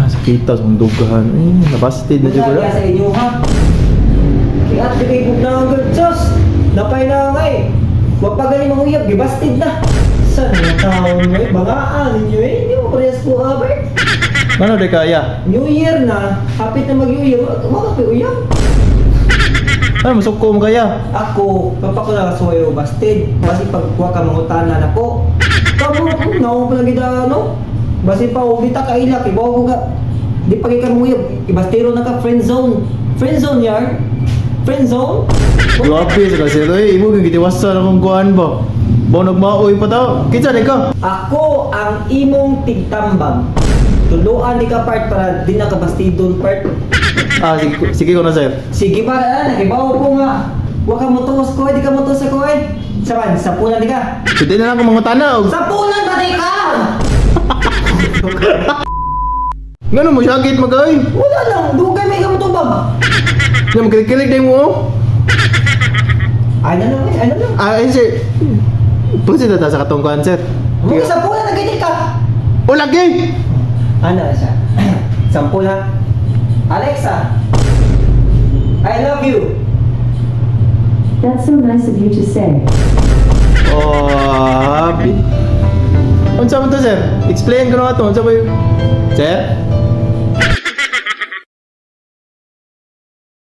Ah, sakita sa mong dugahan. Eh, nabasted na dyan Wala ko. sa inyo ha. Kaya di kay bugnagad, sus. Napay na nga eh. Wa pa gani manguyab, gibasted na. Sa mga taon mo eh, bangaan ninyo eh. Hindi mo parehas ko ah, Bert. Ano di kaya? New Year na, hapit na mag-New Year, wa ka pa uyab. Ano, masuko mo kaya? Ako, papako na suwayo busted. Basi pag wa ka mangutana nako. Kamo, naong pa lagi da ano? Basi pa og di ta kaila kay bawo ko ka. Di pa kay ka muyab, ibastero na ka friend zone. Friend zone yar. Friend zone? Grabe sa kasi ito eh. Imo yung gitiwasan akong kuhan ba? Bawa nagmaoy pa tao. Kinsa di ka? Ako ang imong tigtambag. Tuluan di ka part para di na ka bastidon part. Ah, sige, sige ko na, sir. Sige ba, ah, nakibaw ko nga. Wa ka motuos ko, di ka motuos ako eh. Saban, sapunan di ka. Pwede na lang akong mangutana. Og Sapunan ba di ka? Ngano mo syagit magay? Wala lang, dugay may ka motubag. Nga magkilig din mo, oh. Ay na lang, eh, ay na lang. Ah, ay sir. Pwede na ta sa katong kuhan, sir. Mga sapunan na ganyan ka. O lagi! Ano na siya? Sampu na. Alexa, I love you. That's so nice of you to say. Oh, happy. Unsa man to, sir? Explain ko na ato. Unsa ba yun? Sir?